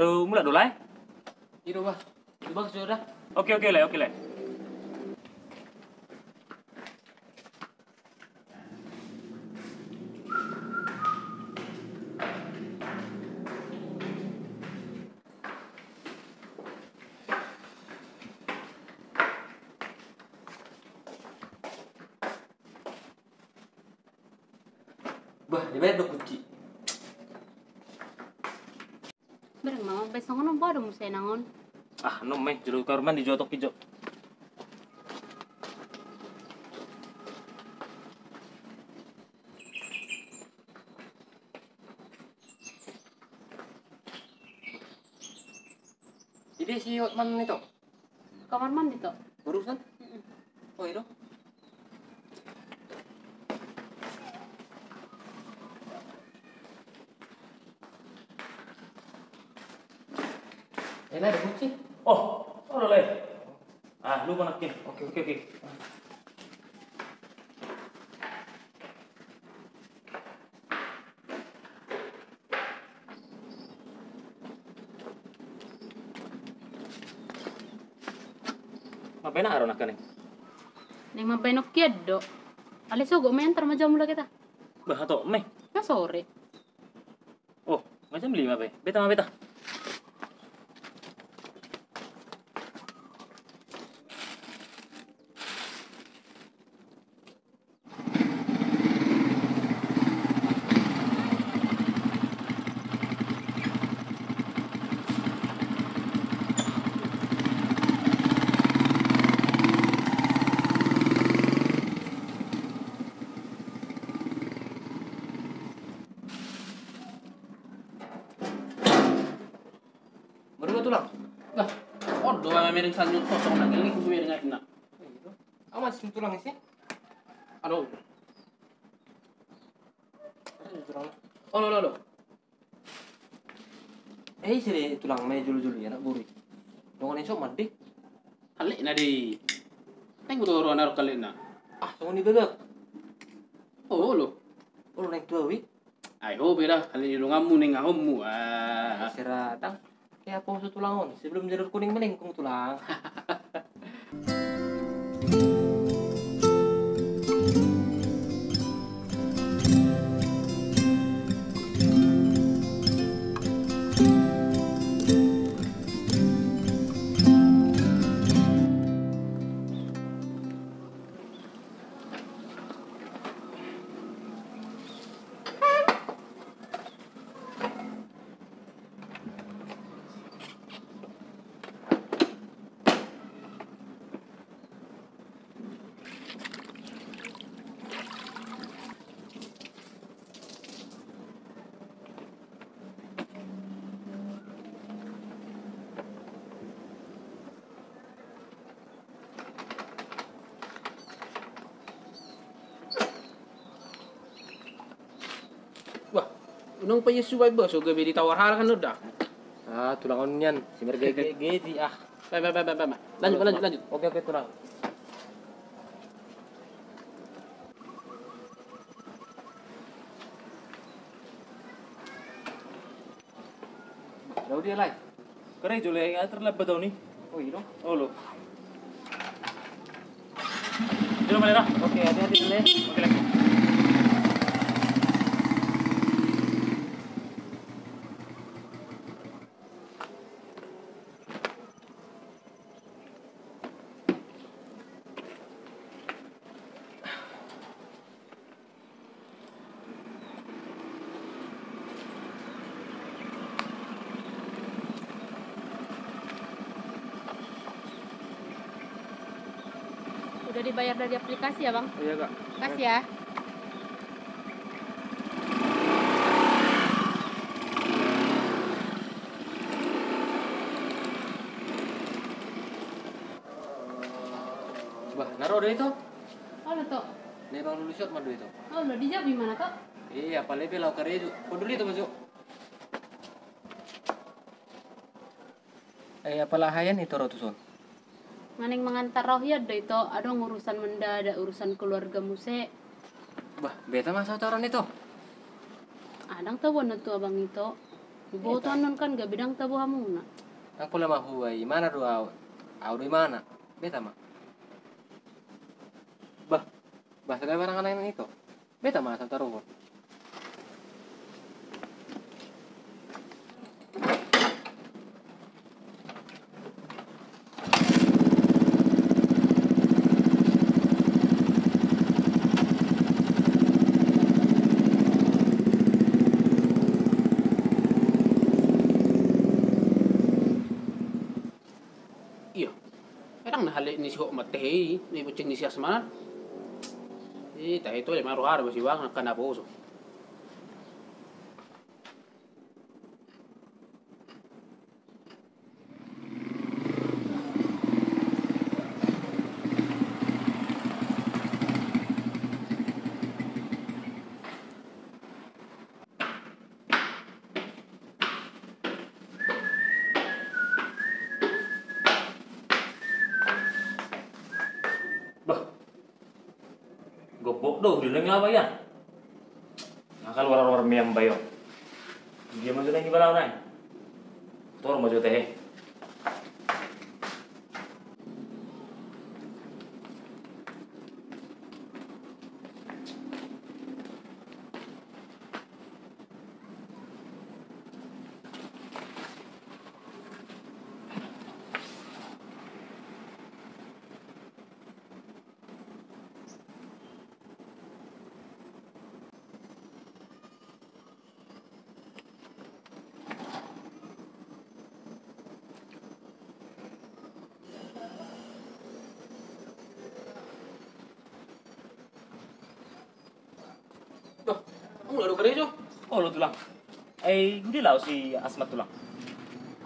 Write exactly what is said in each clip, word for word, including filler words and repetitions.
Mulak do, Lae? I do, bah. Coba ke sudah. Oke, oke, Lae, oke, Lae. Bah, dibayar do kunci. Bereng ma mambaen songon on, boha do muse nang on? Ah, nunga ma i, jolo kamar mandi jo, atok i jo. Jadi si Hotman itu? Kamar mandi, Tok. Barusan? Mm-mm. Oh, iya dong. Eh, Lae, ada kunci? Oh, oh, Lae. Ah, lupa nangkin. Oke, oke, oke. Mambaen aha do nangkaning? Naeng mambaen ongkian do. Alai sogot ma i, antar ma jo hamu, Lae, hita. Bah, atok ma i. Nga sore. Oh, nga jam lima be. Beta ma, beta. Baru tulang. Nah, on do, mamiring sanyut kosong lagi, lagi gue miring aja, nah. Aman sih tulang isi. Aduh. Olo, olo, olo. Eh, ise tulang ma i jolo-jolo i, anak boru i? Dongan i, so mandi. Kalekna do i. Naeng do roha na ro kalekna. Ah, songon i bagak. Olo. Olo, naeng tu ahu i. Ai ho be da, kalek ni donganmu, naeng ahonmu. Ah. Sera tang. Kayak poso tulang on, sebelum jalur kuning melengkung tulang. Wah, unang paia subai bos, so gabe ditawar halak kan udah. Ah, tulang on nian, si mergege geti ah. Baik, baik, baik, baik, baik. Lanjut, lanjut, lanjut. Oke, oke, tulang. Dao dia, Lae. Karejo, Lae, ah, terlambat au ni. Oh, iya dong. Olo. Jolo, Lae, dah. Oke, hati-hati, Lae. Oke, Lae. Udah dibayar dari aplikasi ya, Bang? Iya, Kak. Kasih ya. Bah, na ro do ito? Olo, Tok. Naeng bang lulus ot ma do ito. Olo, di jabu imana, Tok? Iya, apala i pe laho karejo. Poduli ito, Mas, jo. Eh, apala aha ian ito ro tuson? Nga naeng mangantar roha ian do ito, adong urusan mendadak, urusan keluarga muse. Bah, beta ma saotoran ito. Adang tau boan tu abang ito. Huboto annon kan gabe ndang tabo hamuna. Ndang pola mahua imana do au. Au do imana. Beta ma. Bah. Bah, sada barang anak ito. Beta ma asal taruhon. Iyo. Ndang na hale ni si Hok ma tehe i, na i bonceng ni si Asma. I tehe to, ima roha do masiwang, angka na poso. Bah. Gombok do, dileng laba ian. Nakal warar-warar meam bayo. Dia ma jo nai balaon nai. Tor ma jo tehe. Bah, hamu laho do karejo? Olo tulang. Ai, uli laho si Asma tulang.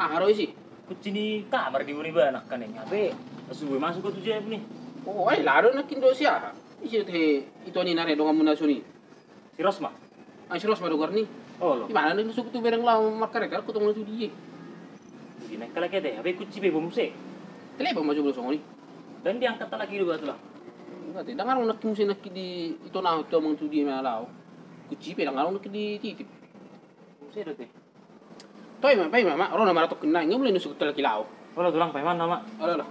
Aha ro isi? Kunci ni kamar diboan ibana nangkaning. Hape subuh masuk au tu jabu ni. O, ai laho do nangkin dohot si aha? Ise dohot he, ito ni na re donganmuna songon i? Si Rosma. Ai si Rosma do goarni. Olo. Imana na so tu bereng laho markarejo, hutangihon tu dia. Di na kalak ete, hape kunci pe boi muse. Telepon ma jo molo songon i. Ndang diangkat halak i do ba tulang. Ndang adong nangkin muse nangkin di ito na tu amang tu dia ma laho. Kunci pe ndang adong nangkin dititip. Muse do te. Toe ma, paima ma, ro na ma ra tongkin nai, nga mulai nusuk halak i laho. Olo tulang, paima nama. Olo, olo.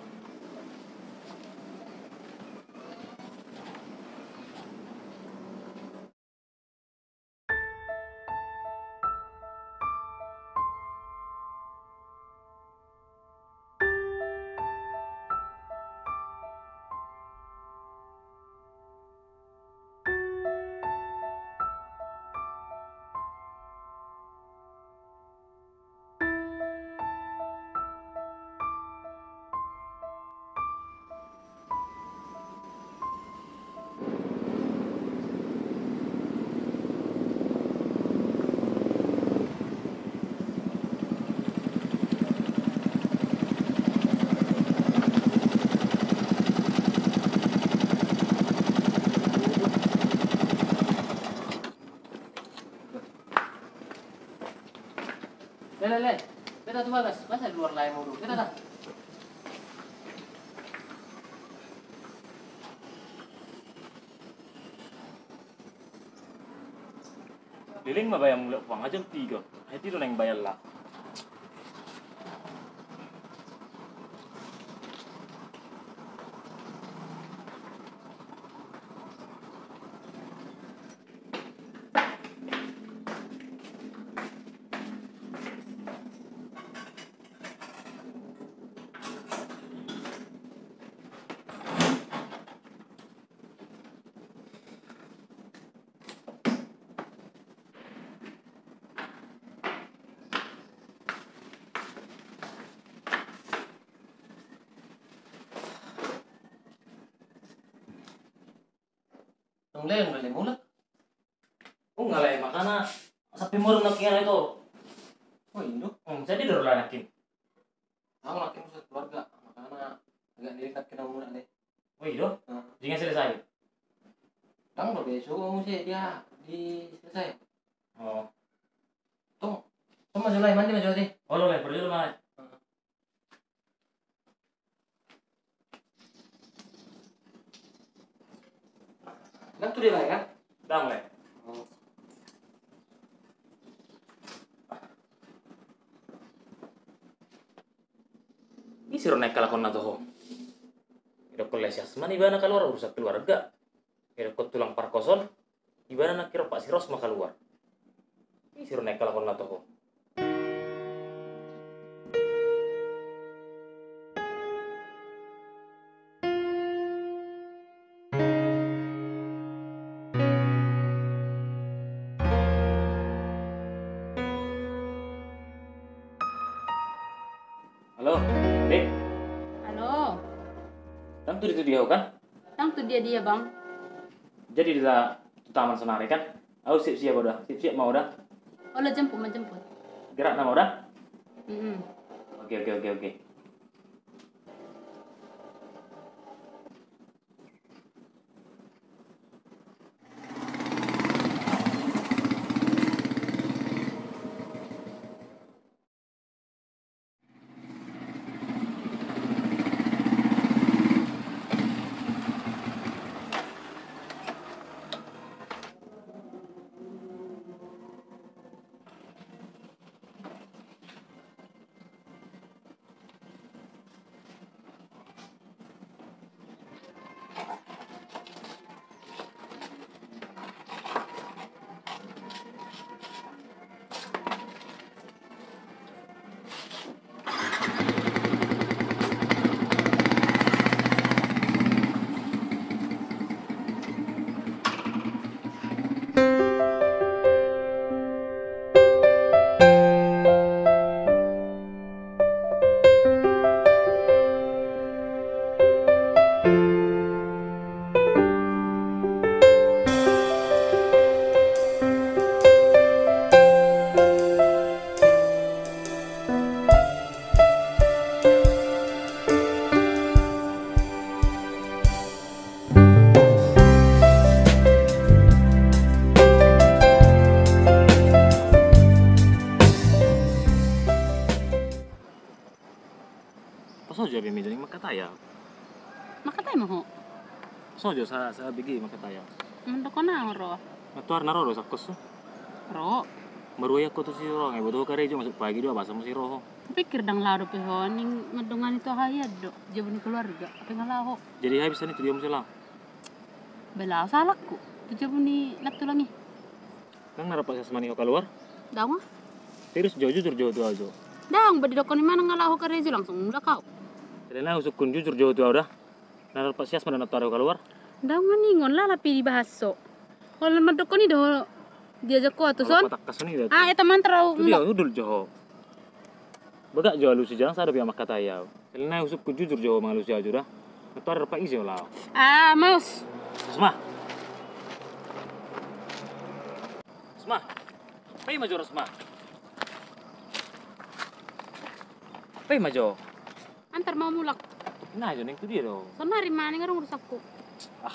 Le, le, le. Beta tu bagas. Masa di luar lae mulu. Beta dah. Leleng ma bayam mulak puang ajal tiga. Heti do naeng bayalla. Nunga leleng do ale mulak? Nunga ale, makana sampe murung nangkin ale to. O, i do. Hmm, jadi do roha nangkin. Au nangkin satu keluarga, makana agak dekat kena mulak ale. O, i do? Heeh. Jadi nunga selesai? Ndang do be, so muse dia di selesai. O. Tong, tong ma jo ale, mandi ma jo ale. Olo ale, parjolo ma ale. Heeh. Ndang tu dia lae kan? Ndang lae. O. Ise do na ingkon lakoonna toho? Didokkon lae si Asma ibana kaluar urusan keluarga. Didokkon tulang parkos on ibana nangkin rompak si Rosma kaluar. Ise do na ingkon lakoonna toho? Halo, Dek. Halo. Ndang tu dia-dia ho kan? Ndang tu dia-dia, Bang. Jadi hita tu taman sonari kan? Ahu siap-siap udah. Siap-siap ma udah. Olo, jemput, menjemput. Gerak nama udah? Mm-mm. Oke, oke, oke, oke. Pas sajo be meja ni mangkatai ahu. Mangkatai ma ho. Pas sajo sa, sabege mangkatai ahu. Mandok ho na ro. Nantoari na ro do sangkos ho? Ro. Marua i angka tu si ro, nga iboto ho karejo masuk pagi do, abasa muse ro ho. Pikir ndang laho dope ho, ning mandongani tu aha i do, jabu ni keluarga, hape nga laho. Jadi habis ni tu dia muse laho? Be laho sahalakku tu jabu ni nantulang i. Ndang na rap si Asma ni ho kaluar? Ndang ah. Serius jo, jujur jo tu ahu jo. Ndang, ba didokkon i ma nga laho karejo langsung mulak ahu. Jadi na husungkun jujur jo tu ahu da. Na rap si Asma do nantoari ho kaluar? Ndang, maningon lalapi dibahas ho. Olo mandokkon i do ho diajak ho tu son. Patangkas ni da. Ah, eta mantra. Tu dia udul jo ho. Bagak jo alusi, jala sada pe mangkatai ahu. Jadi na husungkun jujur jo ho mangalusi ahu jo da. Nantoari rap ise ho laho? Ah, maus. Asma. Asma. Pai ma jo Asma. Pai ma jo. Antar ma mulak. Ina jo ning tu dia do. Sonari ma ning adong urusanku. Ah.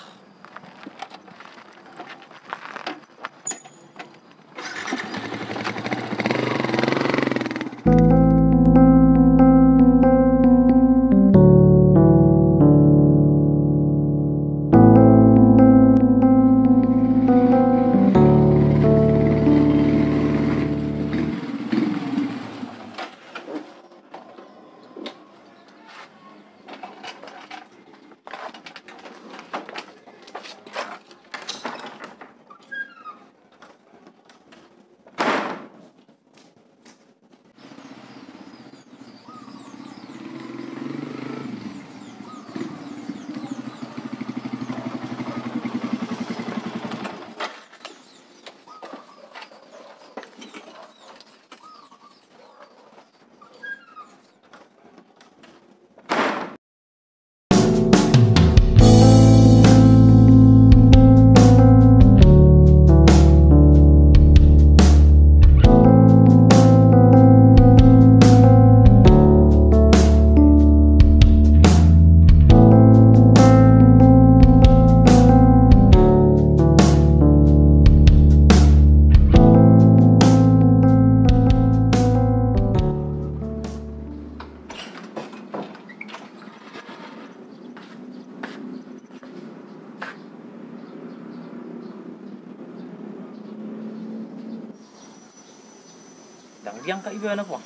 Ndang diangkat ibana, Puang.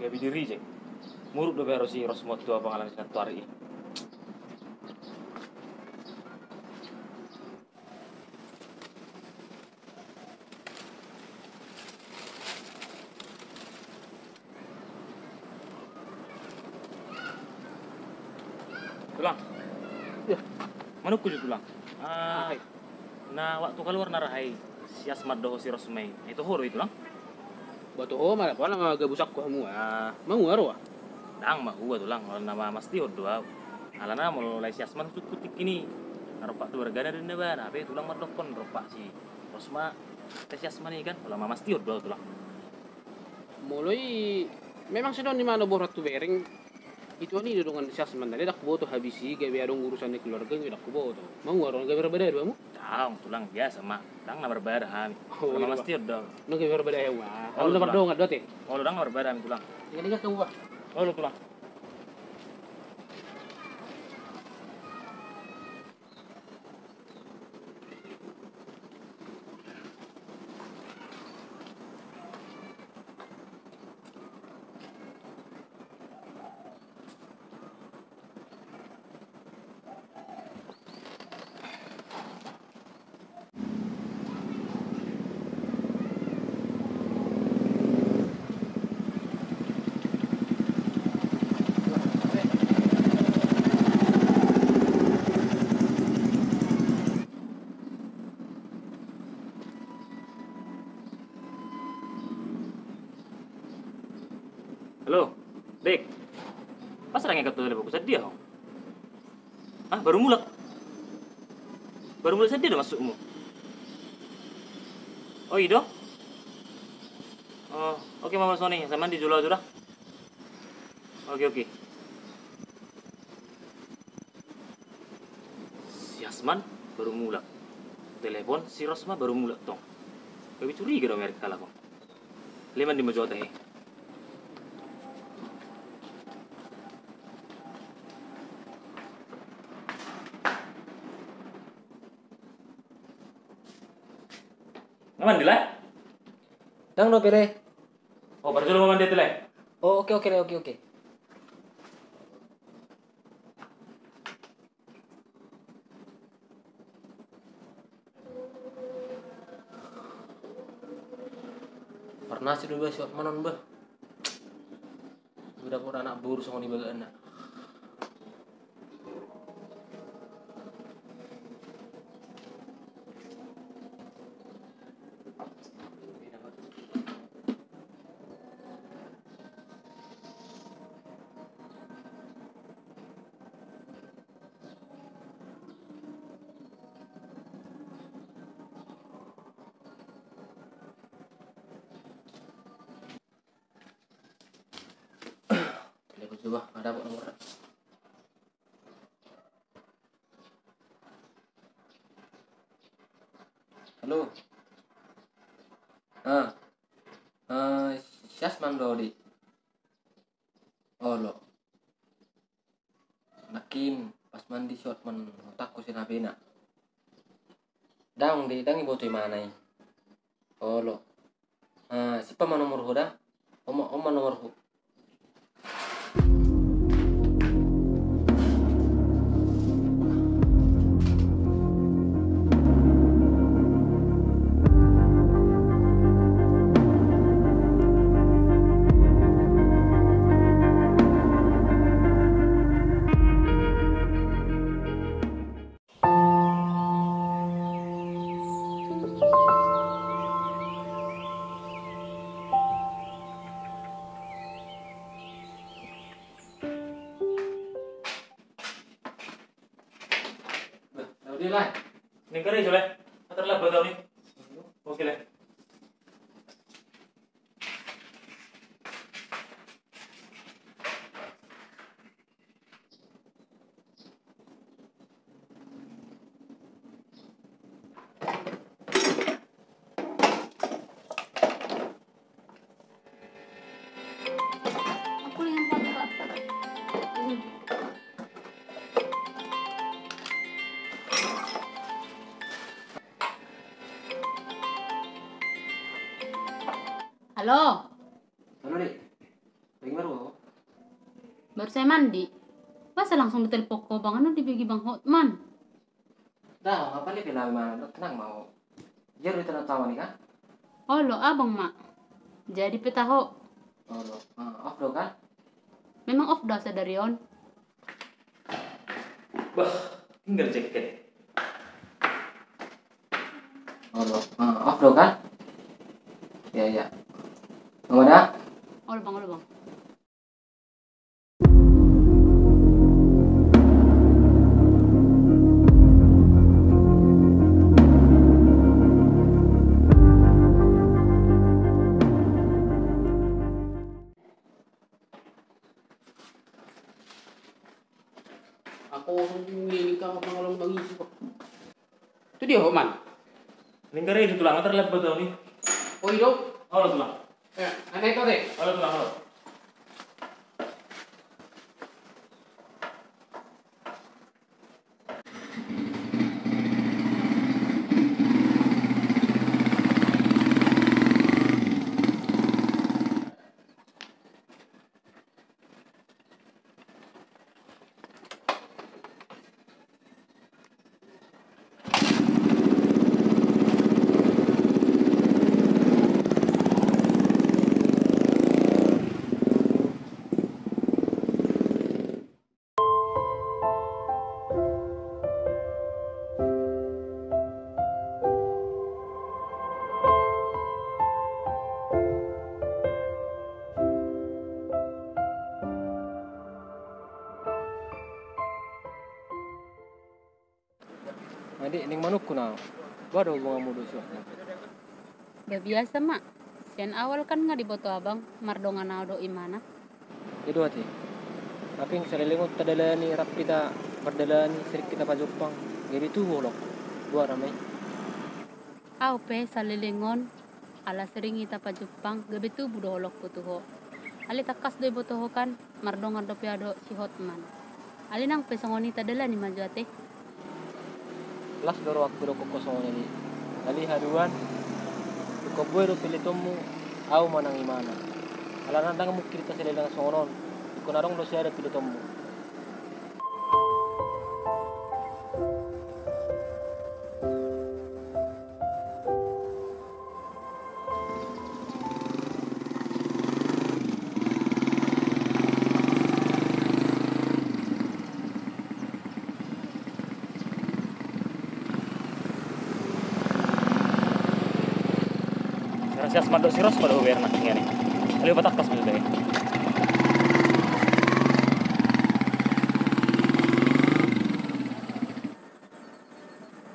Gabe di reject. Muruk do baru si Rosma tu abang, alani si nantuari i. Tulang. Iya. Manungkun jo, Tulang. Ah, hai. Na waktu kaluar na raha i, si Asman dohot si Rosma i, na ito ho do i, Tulang? Ba ito ho ma, pola ma gabusangku hamu, ah, mangua ro, ah? Ndang mangua, Tulang, na mamastihon do au. Alana molo lae si Asman husungkun tingki i, na rompak keluargana do ninna ibana, hape Tulang mandokkon rompak si Rosma, lae si Asman i kan, pola mamastihon do au, Tulang. Molo i memang songon i ma na borhat hubereng. Ituan i do dongan si Asman, ndang huboto habis i, gabe adong urusan ni keluarga i, ndang huboto. Mangua ro, gabe marbadao do hamu? Ndang, Tulang, biasa ma. Ndang na marbadao hami. Oh, iya, mamastihon do. Ndang gabe marbadao hamu, ah? Olo, Tulang. Ndang na marbadao hami, Tulang. Tinggal, tinggal hamu, bah. Olo, Tulang. Halo, Dek. Pas ra ngekat tu teleponku, sadia ho? Ah, baru mulak. Baru mulak, sadia do maksudmu? Oh, i do? Oh, oke, mama Sony, saya mandi dulu aja dah. Oke, oke. Si Asman baru mulak. Telepon si Rosma baru mulak tong. Gabe curiga do mereka lah, Bang. Leman di mojota he. Nggak mandi lah? Ndang dope, Le. Oh, baru dulu mau mandi, Le. Oh, oke, oke, Le, oke, oke. Pernah sih dulu, bah, siap manon, bah. Udah pernah anak boru sama di bagian nak. Telepon coba, ada apa nomornya? Halo. Ah. Eh, si Asman do, Dik. Olo. Nangkin pas mandi si Hotman, otakku sian H P-na. Ndang, Dik, ndang iboto imana i. Olo. Ah, simpan ma nomorhu da. On ma, on ma nomorhu. Bah, tahu dia lah. Ini keren, Sule. Terlambat tahu nih. Oke lah. Aku yang pakai, Pak. Halo. Halo, Dik. Bagaimana? Baru sae mandi. Masa langsung ditelepon ho, Bang, annon dibege Bang Hotman. Dah, apa ni pila mana? Tenang mau. Jadi tenang sama ni kan? Olo, abang ma. Jadi pe taho. Olo, ah, off do kan? Memang off do sadari on. Bah, tinggal jaket. Olo, ah, off do kan? Ya, ya. Bang, mana? Olo, Bang, olo, Bang. Aku ngiling ka mangalong bangisi kok. Tu dia, Hotman. Ningkare itu tulang, antar lihat betul ni. Oh, itu? Olo, tulang. Ya, aneh itu deh. Olo, tulang, olo. Adik, ning manungkun au. Boha do hubunganmu dohot si Hotman? Bah, biasa ma. Sian awal kan nga diboto abang, mardongan au dohot imana. I do ate. Tapi saleleng on tadalani rap hita mardalan i, sering hita pajumpang. Gabe tubu holong. Boha ramai. Au pe saleleng on, ala sering hita pajumpang, gabe tubu do holongku tu ho. Alai tangkas do iboto ho kan, mardongan dope au dohot si Hotman. Alai nang pe songon i tadalani ma jo ate. Las do rohangku dohonon songon i. Alai haduan, ingkon boi do piletonmu, au manang imana. Alana ndang mungkin hita saleleng songon on, ingkon adong do sada piletonmu. Rasa si Asmat dohot si Rosma do hubereng na nian i. Alai patangkas maksudna i.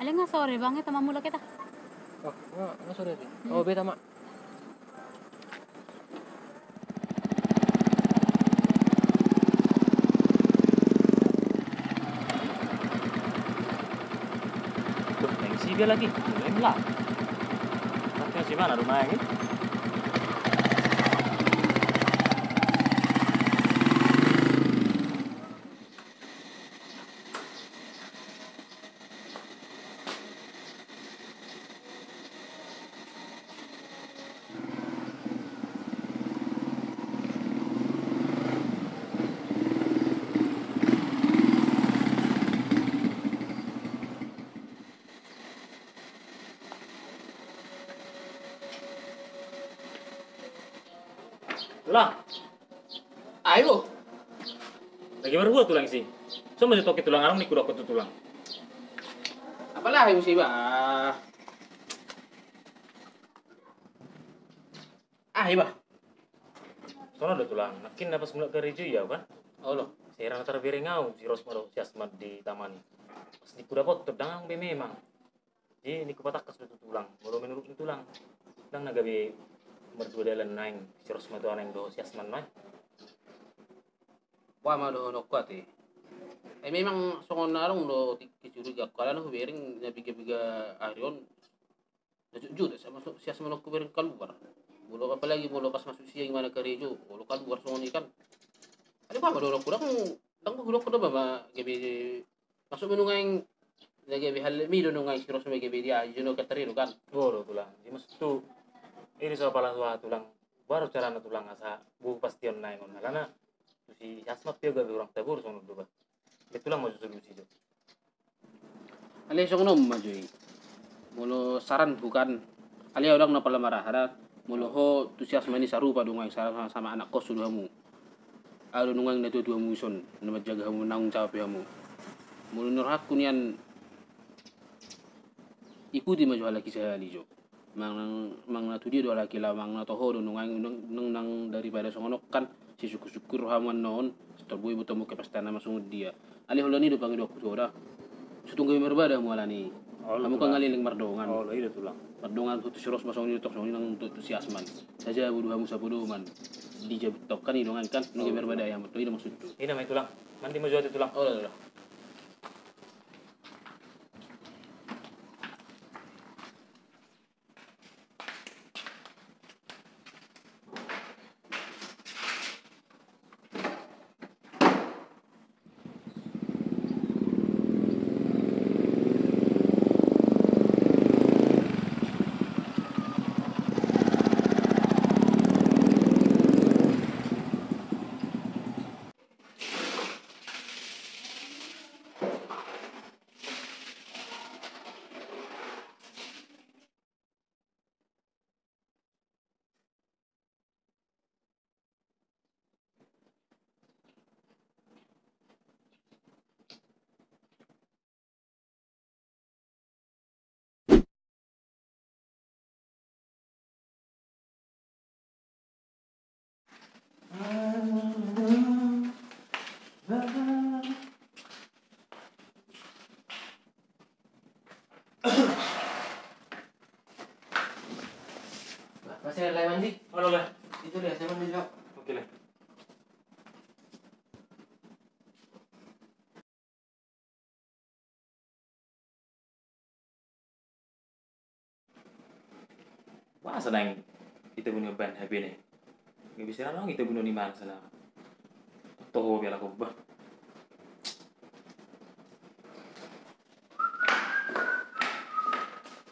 Alai nga sore bang, hita mamulak hita. Oh, nga, nga sore. Hmm. Oh, beta ma. Tuh, naeng si dia lagi. Naeng lah. Tapi masih mana rumahnya, gitu? Tulang. Ayo. Lagi marhua tulang si. So masih toki tulang, arang ni kuda kutu tulang. Apalagi musibah. Ah, iba. Sono do tulang, nangkin na pas mulak karejo i au kan. Olo. Sai ra na tarbereng au si Rosma dohot si Asmat di taman i. Pas di kuda pottot dang be memang. Jadi ningku patangkas do tu tulang, molo menurut ni tulang, dang na gabe mardua dalan naeng si Rosma tu naeng dohot si Asmat naeng. Boha ma dohononku ate. Eh, memang songon na adong do tingki curiga, alana hubereng na biga-biga ari on. Na jujur, sias ma, sias ma nangku bereng kaluar. Molo apalagi molo pas masuk siang i ma na karejo, molo kaluar songon i kan. Alai boha ma dohononku, dang, dang hudok do ba ma gabe masuk ma nunga i na gabe hal mi do nunga i si Rosma gabe dia i jo na karejo kan. Boha do tulang, di mas tu. Iri so pala tulang. Boha do carana tulang asa boha pastion naeng on alana. tu si Asmat pe gabe urang taboru songon on do ba. Betulan ma jo solusi jo. Alai songon on ma jo i. Molo saranhu kan, alai au ndang na pola marhaha da. Molo ho tu si Asmat i sarupa do nuaeng, sama, sama anak kos do hamu. Au do nuaeng na tuatua hamu ison, na manjaga hamu, mananggung jawab hamu. Molo ni rohangku nian, ikuti ma jo halak i sahali jo. Manang, manang na tu dia do halak i, laho manang na tu ho do nuaeng, nang, nang, nang daripada songon on kan, sisungkun-sungkun rohamu annon, sian tor boi boto hamu ke pesta nama songon dia. Alai holan i do pangidoanku tu ho da. Sotung gabe marbada hamu alani. Olo, hamu kan tulang. Ngaleleng mardongan. Olo, i do tulang. Mardongan tu si Ros ma songon i do tong, songon i nang tu, tu si Asmat. Sajabu do hamu sapodoman. Di jabu tong kan i dongan kan, nunga gabe marbada hamu, i do maksudhu. I nama i tulang. Mandi ma jo ate tulang. Olo, olo. Masih ada lain mandi? Olo, Le. Itu dia, saya mandi juga. Oke, Le. Boasa naeng itabuni baen H P na i? Nga bisa nang itabuni on imana sana. Toho bela ko ba.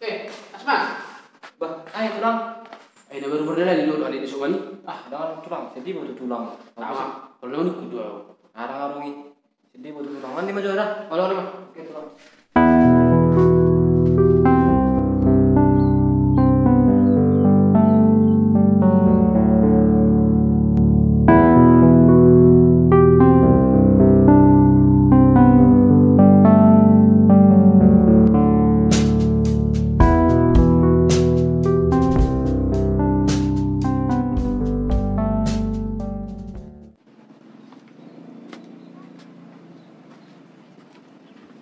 Eh, Asma. Bah, ai tulang. Ai na baru berdalani do, do ada di soban i. Ah, ndang tulang, sedih boto tulang. Tahu sih. Kalau nama ni kudu. Arang-arang i. Sedih boto tulang. Mandi ma jo da. Olo, olo ma. Oke, tulang.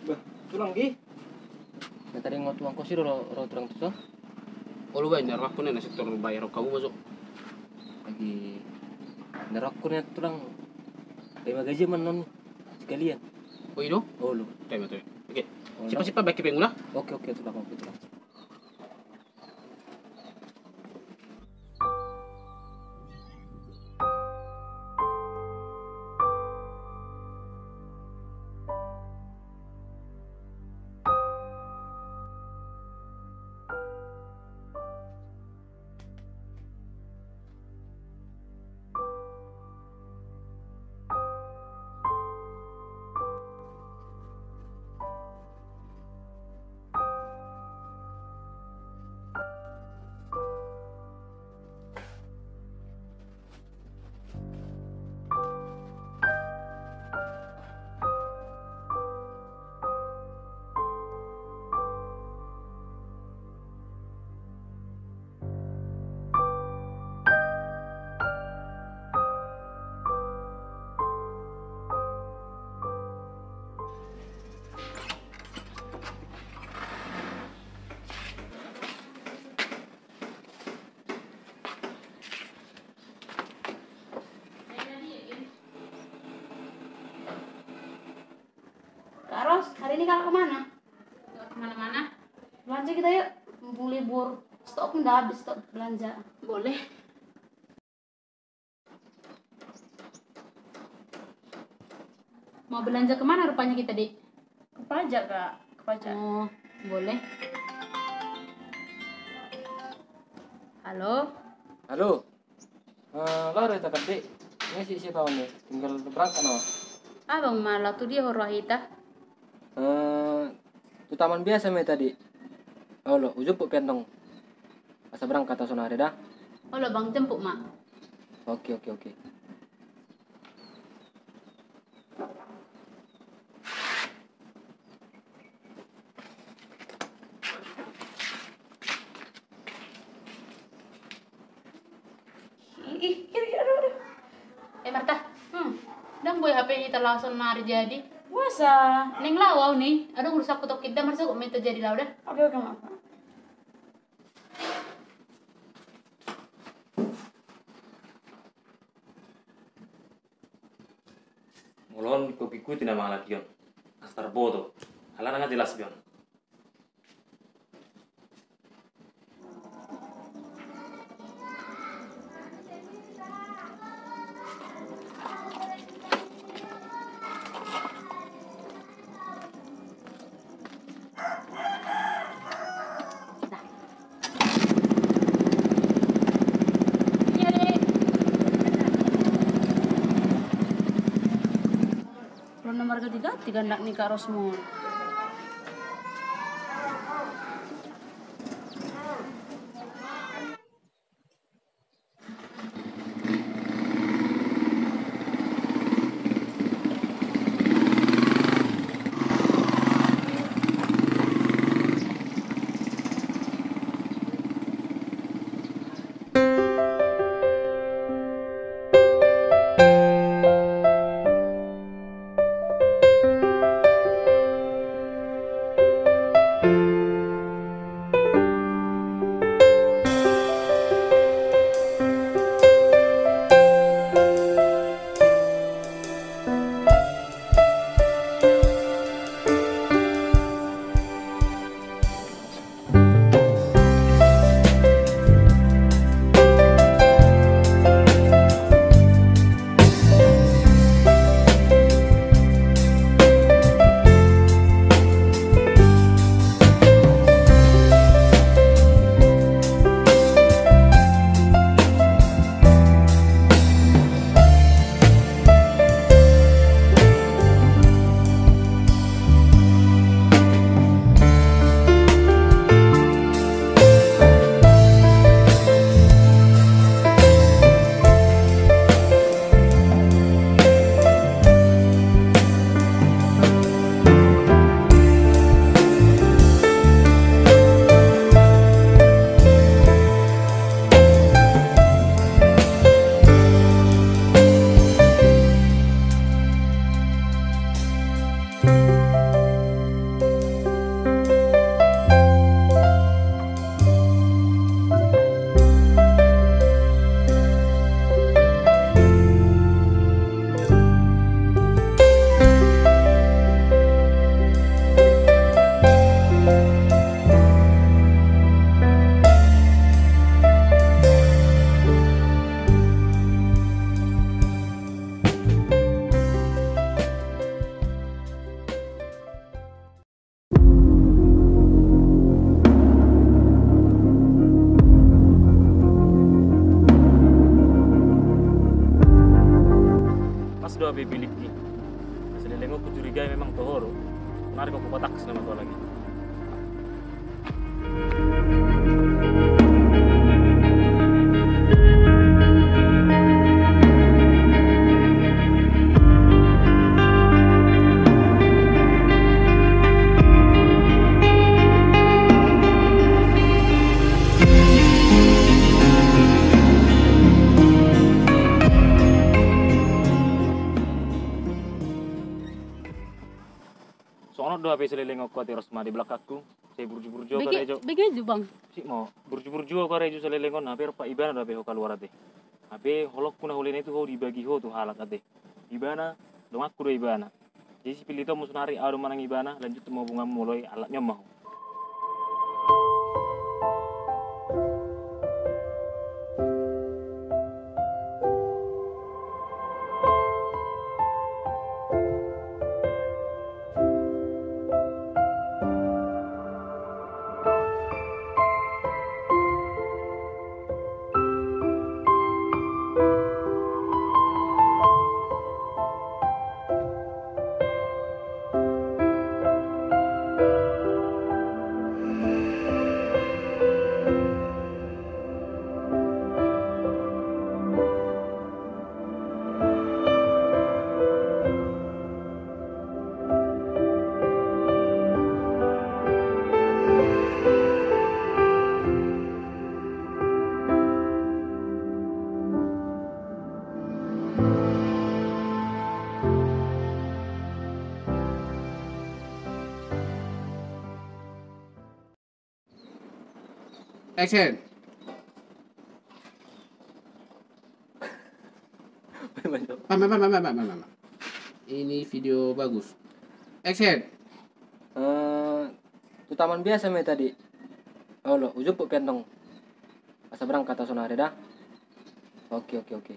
Bah, tulang gi. Na tadi ngau tulang kosi ro, ro tulang tu so. Olo ba, inda rohangku na sektor bayar kamu masuk. Lagi inda rohangku na tulang. Terima gaji man non sekalian. Oh, i do? Olo. Terima, terima. Oke. Olo. Sipa-sipa baik kepengula. Oke, oke, tulang, oke, tulang. Kak Ros, hari ini kakak kemana? Nggak kemana-mana. Belanja kita yuk, mumpung libur. Stok pun udah habis, stok belanja. Boleh. Mau belanja kemana rupanya kita, Dek? Ke Pajak, Kak. Ke Pajak. Oh, boleh. Halo? Halo. Eh, laho do hita, Dek? Ise, ise baoa on, tinggal berangkat nama. Abang ma, laho tu dia huroha hita? Eh, tu taman biasa ma i tadi. Olo, hujemput pe antong. Asa berangkat ahu sonari da. Olo bang, jemput ma. Oke, oke, oke. Ih, ih, ih, aduh, aduh. Eh, Marta. Hmm. Ndang boi H P ni talaho sonari jadi. Masa? Naeng laho ahu ni. Adong urusanku tongkin da, marsogot ma hita jadi laho da. Oke, oke, maaf, maaf. Molo on, ingkon huikuti nama halak i on. Asal boto. Alana nga jelas be on. Ro na marganti-ganti gandak ni karosmu. Pas do hape bilik i. Saleleng on hucurigai memang toho do. Nari ko hupatakis nama tu halak i. Songon on do hape saleleng on, ho ate, ro ma di belakangku. Sai burju-burju ho karejo. Bege jo bang. Sip ma ho, burju-burju ho karejo saleleng on, hape rap ibana do hape ho kaluar ate. Hape holongku na hulehon i tu ho, dibagi ho tu halak ate. Ibana, donganku do ibana. Jadi sipillit on muse nari, ahu do manang ibana, lanjut ma hubunganmu molo i, alap ni on ma ho. Action. Pam, pam, pam, pam, pam, pam. Ini video bagus. Action. Eh, tu taman biasa ma i tadi. Olo, hujumput pe antong. Asa berangkat au sonari da. Oke, oke, oke.